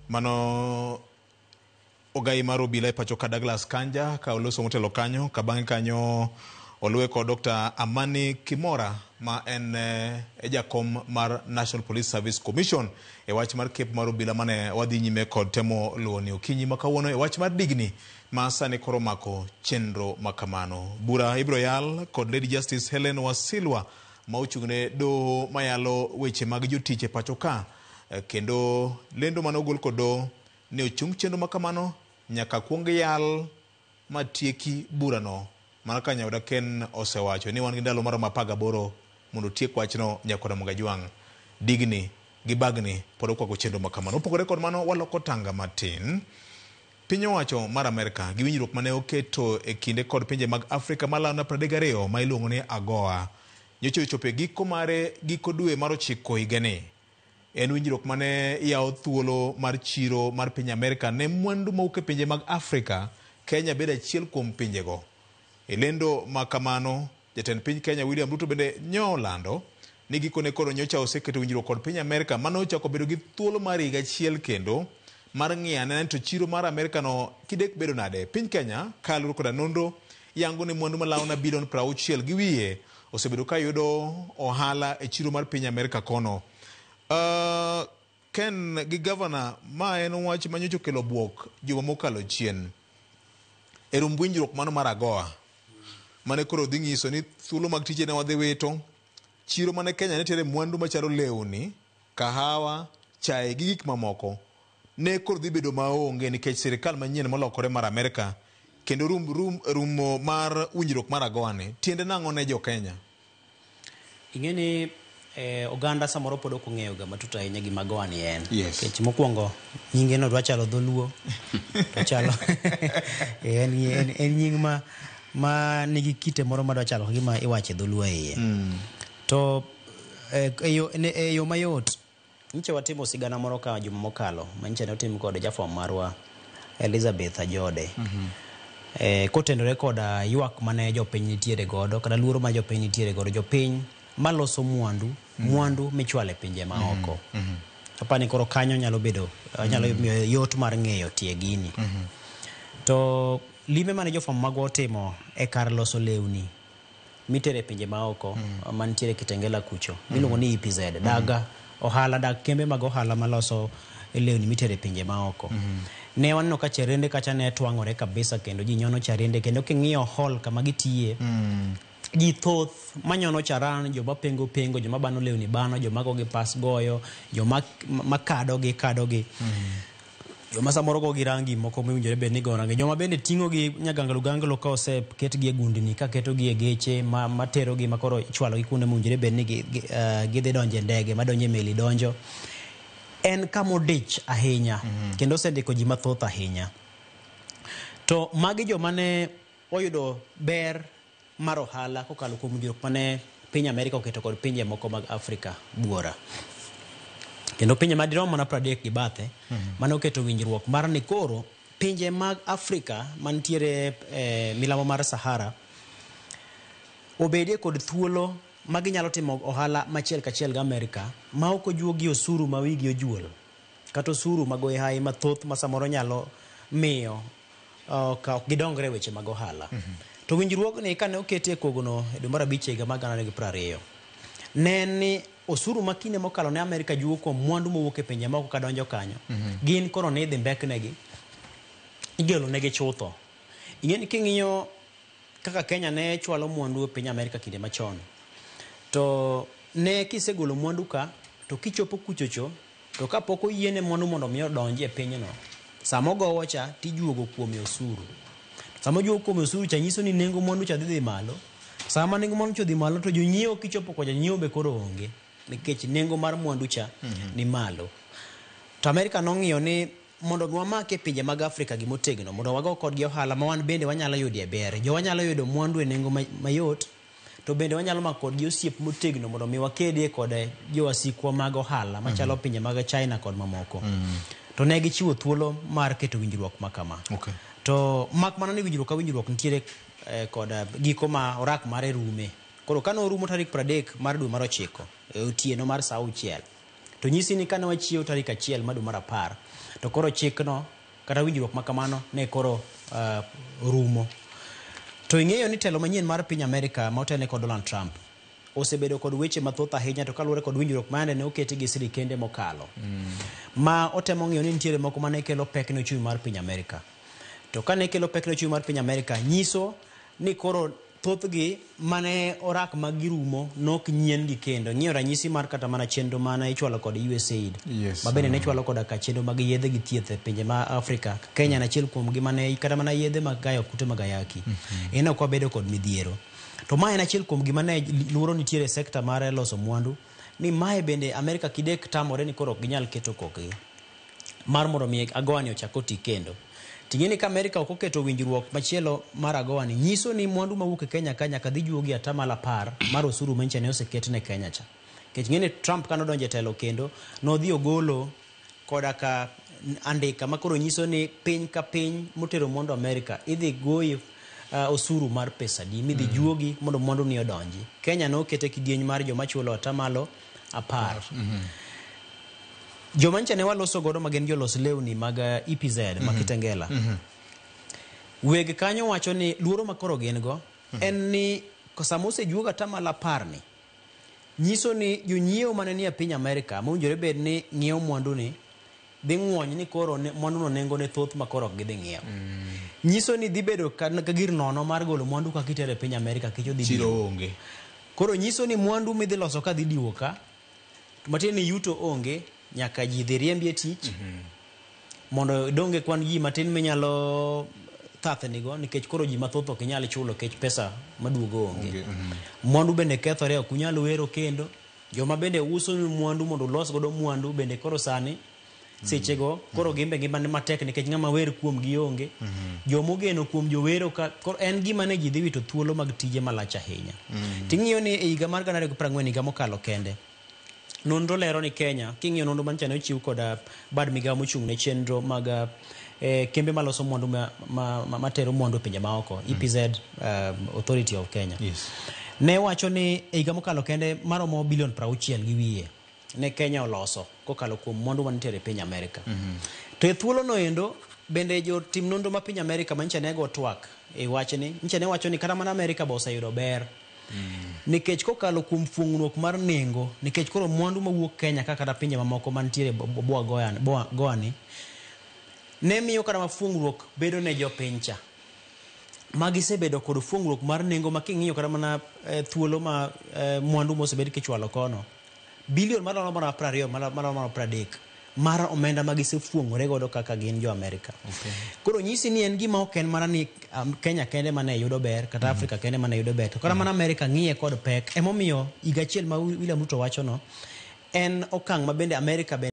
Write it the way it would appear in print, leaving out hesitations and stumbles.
Mano ogai mar obila e pacho ka Douglas Kanja ka oloso motelo kanyo ka bang'e kanyo oluwe kod Dr. Amani Kimora ma en e jakom mar National Police Service Commission e wach mar kep mar obila mane wadhi nyime kod temo luwo ni okinyi ma kawuono e wach mar digni ma sani koro mako chenro ma kamano. Bura ibiro yal kod Lady Justice Helen Wasilwa ma ochung'ne doho mayalo weche mag jotich e pacho ka kendo lendo mane ogol kod doho ni ochung chenro ma kamano nyaka kuong yal matieki burano mana ka Nyauda Ken osewacho ni wan gi ndalo maromo 18 mondo otiek wachno nyaka Ramogi Ajwang'. Digni gi bagni pod okwako chenro ma kamano. Mopogore kod mano, waloko tanga matin. Piny owacho mar Amerka gi winjruok mane oketo e kinde kod pinje mag Afrika malando 32 ma iluongo ni AGOA nyocha ochopo e giko mare giko dwe mar ochiko higani. En winjruok mane yawo thuolo mar chiro mar piny Amerka ne mwandu mawuok e pinje mag Afrika, Kenya bedo achiel kuom pinjego. E lendo ma kamano, jatend piny Kenya William Ruto bende nyo olando ni gikone koro nyocha oseketo winjruok kod piny Amerka mano ochako bedo gi thuolo mar higa achiel kendo mar ng'iyo anena ni to chiro mar Amerka no kidek bedo nade. Piny Kenya kaluwore koda nonro yango ni mwandu malawo na bilion 60 gi wiye osebedo ka yudo ohala e chiro mar piny Amerka kono. Ken gi gavana ma en wach manyocha okelo buok juma mokalo chien. E rumb winjruok mano mar AGOA mane koro dhi nyiso ni thuolo mag tije ne wadhi wito, chiro mane Kenya ne tere mwandu machalo lewni, kahawa, chae gi gik mamoko ne koro dhi bedo maonge nikech sirikal manyien molokore mar Amerka kendo rumo mar winjruok mar AGOA ni tiende nang'o ne jo Kenya? Ing'e ni oganda samoro pod ok ong'eyo ga matut ahinya gima AGOA ni en. Yes. Nikech mokwongo nyinge no dwa chalo dholuo to chalo en nying ma nigi kite moro madwa chalo gima iwacho e dholuo e iye. To e yo mayot nyicha watimo sigana moro ka juma mokalo manyicha ne otim kod jafwambo marwa Elizabeth Ajode. Kotenore koda ywak mane jopiny nitiere godo kata luoro ma jopiny nitiere godo, jopiny maloso mwandu, mwandu michwalo e pinje maoko. Apani koro kanyo nyalo bedo nyalo miyo yot mar ng'eyo tie gini. To limbe mane jofwambo magwa otimo e kar loso lewni mitere e pinje maoko mantiere Kitengela kucho miluongo ni EPZ dag ohala dag kembe mag ohala maloso lewni mitere e pinje maoko. Ne waneno ka cherende kacha ne twang'ore kabisa kendo ji nyono charende kendo king'iyo hall kama gitiye ji thoth manyono charan, joma pengo pengo, joma bano lewni bano, joma go gi pas goyo, joma makado gi kado gi. Joma samoro go gi rangi moko mowinjore bed ni go rangi, joma bende ting'o gi nyaganglo ganglo ka oseketgi e gundni ka ketogi e geche materogi ma koro ichwalo gi kuonde mowinjore bed ni gidhi donjo e ndege madonjo e meli donjo. En kama odich ahinya kendo osendiko ji mathoth ahinya. To magi joma ne oyudo ber mar ohala kokalo kuom winjruok mane piny Amerka oketo kod pinje moko mag Afrika buora. Kendo pinje madirom mana 30 gi bathe mane oketo winjruok mar ni koro pinje mag Afrika mantiere milambo mar Sahara obedie kod thuolo ma ginyalo timo ohala machiel kachiel gi Amerka ma ok ojuogi osuru ma wigi ojuol kata osuru magoyo hayi mathoth ma samoro nyalo miyo ok gidongre e weche mag ohala. To winjruogni kane oketi e kogno e dwe mar abich higa mar 2020 ne en ni osuru ma kinde mokalo ne Amerka juogo kuom mwandu mowuok e pinje moko kadonjo kanyo gin koro ne idhi mbeknegi igelo negi chutho. Ing'e ni king'iyo kaka Kenya ne chwalo mwandu e piny Amerka kinde machon to ne kisegolo mwandu ka to kichopo kuchocho to kapok oyiene mwandu mondo mi odonji e pinyno sama ogowo cha tijuogo kuome osuru. Sama ojuogo kuome osuru cha nyiso ni nengo mwandu cha dhi malo. Sama nengo mwandu cha odhi malo to jonyiewo kichopo kocha nyiewo be koro onge nikech nengo mar mwandu cha ni malo. To Amerka nong'iyo ni mondo mi wamake pinje mag Afrika gimotegno mondo wago kodgi ohala ma wan bende wanyalo yudie ber. Jo wanyalo yudo mwandu e nengo mayot to bende wanyalo mako kodgi osiep motegno mondo mi wakedie kod jowasikwa mag ohala machalo pinje mag China kod mamoko. To ne gichiwo thuolo mar keto winjruok ma kama. Okay. To mak mana ni winjruok ka winjruok nitiere kod giko ma orak mare rume. Koro kane orumo tarik 30 mar dwe mar ochiko e otieno mar saa 6 To nyisi ni kane wachiew tarik 1 mar dwe mar 10 to koro chikno kata winjruok ma kamano ne koro rumo. To ing'eyo ni telo manyien mar piny Amerika ma otelne kod Donald Trump osebedo kod weche mathoth ahinya to kaluwore kod winjruok ma yande ne oketi gi sirikende mokalo. Ma otemo ng'iyo ni nitiere moko mane kelo pek ne ochumi mar piny Amerika. To kane kelo pek ne ochumi mar piny Amerika nyiso ni koro thothgi mane orak mag girumo nok nyien gi kendo. Ng'iyo ranyisi mar kata mana chenro mane ichwalo kod USAID. Yes. Ma bende ne chwalo koda ka chenro mag yedhe gi thieth e pinje ma Afrika. Kenya en achiel kuom gi mane kata mana yedhe mag gayo kute mag ayaki. En ok wabedo kod midhiero. To ma en achiel kuom gima ne luoro nitiere e sekta mar loso mwandu ni mae bende Amerika kidek tamore ni koro ok ginyal keto kokgi mar mondo mi AGOA ni ochak oti kendo. Ting'e ni ka Amerika ok oketo winjruok machielo mar AGOA ni nyiso ni mwandu mawuok e Kenya ka nyaka dhi juogi 10% mar osuru manyicha ne oseket ne Kenya cha. Nikech ng'e ni Trump kane odonjo e telo kendo nodhi ogolo koda ka andika makoro nyiso ni piny ka piny motero mwandu Amerika idhi goyi osuru mar pesa di midhi juogi mondo mwandu ni odonji. Kenya nokete kidieny mar joma chulo 10%. Joma nyicha ne waloso godo ma gin jolos lewni mag EPZ ma Kitengela. Weg kanyo wacho ni luoro ma koro gin go en ni sama osejuog 10% ni nyiso ni jonyiewo mane nie piny Amerika mowinjore bed ni ng'iewo mwandu ni dhi ng'wony ni koro mwandu no nengo ne thoth ma koro ok gidhi ng'iewo. Nyiso ni dhi bedo ka gir nono mar golo mwandu kaka itere e piny Amerika kech odhi Chiro diwo. onge. Koro nyiso ni mwandu midhi loso ka dhi diwo ka matiende ni yuto onge nyaka ji dhi riembi e tich mondo donge kwan ji matin minyalo thathnigo nikech koro ji mathoth ok inyal chulo nikech pesa maduogo onge. Mwandu bende kethore ok unyal wero kendo. Joma bende uso ni mwandu mondo ulos godo mwandu bende koro sani sechego koro gimbe ngima ni matek nikech ng'ama wer kuom gi onge. Jomogeno kuom jowero ka koro en gima ne ji dhi wito thuolo mag tije malach ahinya. Ting'iyo ni e higa mar 2024 higa mokalo kende nonro lero ni Kenya king'iyo nonro mancha ne ochiw kod bad migawo mochung' ne chenro mag kembe maloso mwandu matero mwandu e pinje maoko EPZ Authority of Kenya. Yes. Ne wacho ni e higa mokalo kende maromo bilion 60 gi wiye ne Kenya oloso kokalo kuom mwandu manitiere e piny Amerika. To e thuolo no endo bende jotim nonro ma piny Amerika manyicha ne go twak e wachni nyicha ne wacho ni kata mana Amerika be oseyudo ber nikech kokalo kuom fuong'ruok mar nengo nikech koro mwandu mawuok Kenya kaka kata pinje mamoko mantiere boa goani ne miyo kata ma fuong'ruok bedo ne jopiny cha magisebedo kod fuong'ruok mar nengo ma king'iyo kata mana thuolo ma mwandu mosebed kichwalo kono bilion maromo mana 20 maromo mana 30 mar omenda ma gisefuong'ore godo kaka gin jo Amerika. Koro nyisi ni en gima ok en mana ni Kenya kende mane yudo ber kata Afrika kende mane yudo ber to kata mana Amerika ng'iye kod pek emomiyo higa achiel ma William Ruto wacho no en okang' ma bende Amerika bende